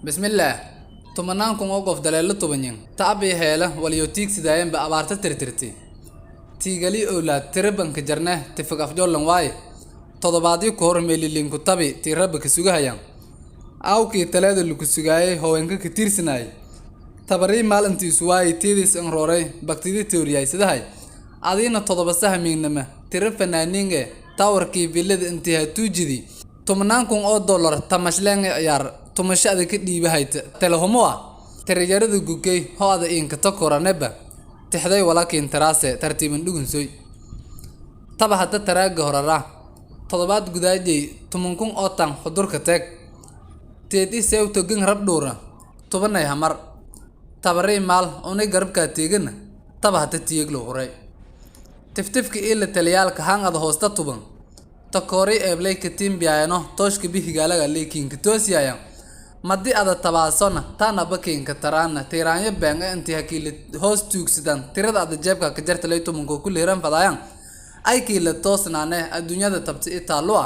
Bismillaah. 10,000 oo qof daleelo tubanyin. Tacab iyo heela waliyo tiigsidaayeenba abaarta tirtirti. Tiigali owlaad tirabanka jarne tifag afjoolan waaye. Toddobaadyo ka hor meeliliinku tabi tii rabbi ka sugahayaan. Awkii taleeda lagu sugaayay haweenka ka tiirsanayay. Tabarii maalintiisu waayay tiidiis inrooray baktidii teoriyaysadahay. Adiina 7 sahmiinama tiro fanaaniinge tawarkii villada intii hatuujidi. 10,000 oo dollar tamashleen ciyaar tumasho adag ka dhiibahayta telehomo ah tiriyarada gugay ho-ada inka takoraneba tixday walaakiin taraase tartiiban dhugunsoy. Taba hadda taraaga horara toddobaad gudaajay 10,000 oo tan xudurka teeg teed isew togan rab dhuura tobanay hamar tabarii maal unay garabkaa teegana taba hadda tiyeeglo huray tiftifka ila taliyaalka hangada hoosta tuban takoori eeblay katiimbiyaayano tooshka bihigaalaga leekiinka toosiyaya madi ada tabaasona taana bakiinka taraana tiiraanyo been ee intii hakiila hoos tuugsadaan tirada ada jeebka ka jarta lay tumanko ku leeran fadaayaan ay kiila toosnaane adduunyada tabti itaalua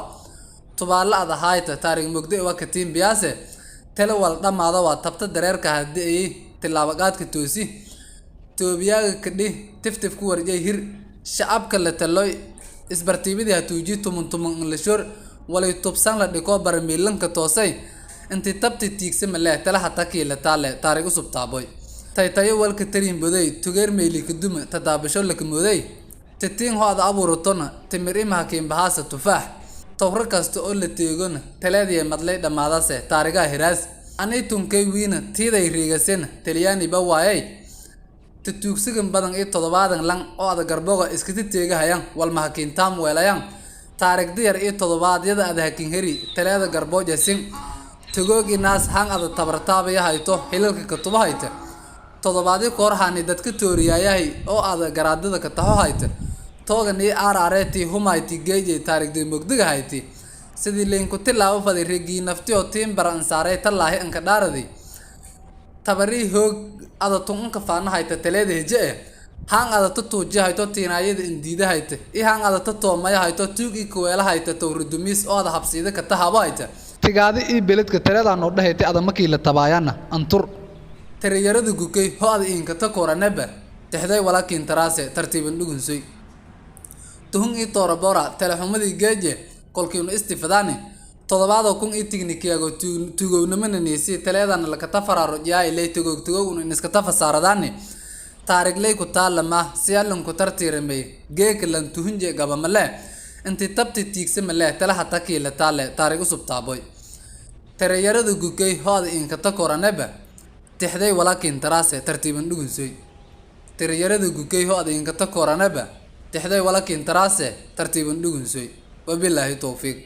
tubaala ada hayta taariikh mugdo waa katiimbiyaase tele wal dhamaada waa tabta dareerka haddii ay tillaabaqaadka toosi toobiyaaga kadhi tiftif ku warjay hir shacabka la taloy isbartiibadii hatuuji tumun tumun in la shor walay tubsan la dhiko barmiilanka toosay intii tabti tiigsama leh talaha takii la taale taariikh usub taaboy taytayo walka tarin boday tugeer meeli ka duma tadaabasho la kamooday titiin ho ada abuuratona timir imaha kiimbahaasa tufaax towro kasta oo la teegona taleediya madlay dhammaadase taarigaha hiraas anay tunkay wiina tiiday riigasena talyaaniba waayay tatuugsigan badan iyo 7 lang oo ada garboga iskati teegahayaan walma hakiintaam weelayaan taariikh diyar iyo toddobaadyada ada hakin heri taleeda garbooja sin tagoogi naas hang ada tabartaabaya hayto hilalka ka tuba hayta toddobaadyo koor haani dadka tooriyaayahay oo ada garaadada ka taho hayta toogan iyo aaraareetii humayti geejay taariikhday mugdiga hayti sidii liinku tilaabo faday reegii naftiyoo tiin bara ansaaray tallaahi anka dhaaraday tabarii hoog ada tun unka faana hayta taleeda heje eh haan ada ta tuuji hayto tiinaayada indiida hayta i haan ada ta toomaya hayto tuug i kuweela hayta towradumiis oo ada habsiida ka tahabo hayta tigaadi ii beledka taleedaan oo dhahaytay ada makii la tabaayana antur tiriyarada gukay ho ada inka ta koraneba tixday walaakiin taraase tartiiban dhugunsoy tuhun ii toorabora telexumadii geeje kolkiinu istifadaani 7,000 ii tignikiyago tugownimana niisi taleedana lakata faraaro jaay ley togoog togoog un iniskata fasaaradaani taarigley ku taalama siyaalanku tartiiramay geeka lan tuhunje gabamale intii tabti tiigsamale talaha takiila taale taarig usub taaboy tiriyarada gukay ho-ada inkata koraneba tixday walaakiin taraase tartiiban dhugunsoy tiriyarada gukay ho-ada inkata koraneba tixday walaakiin taraase tartiiban dhugunsoy wabilaahi towfiiq.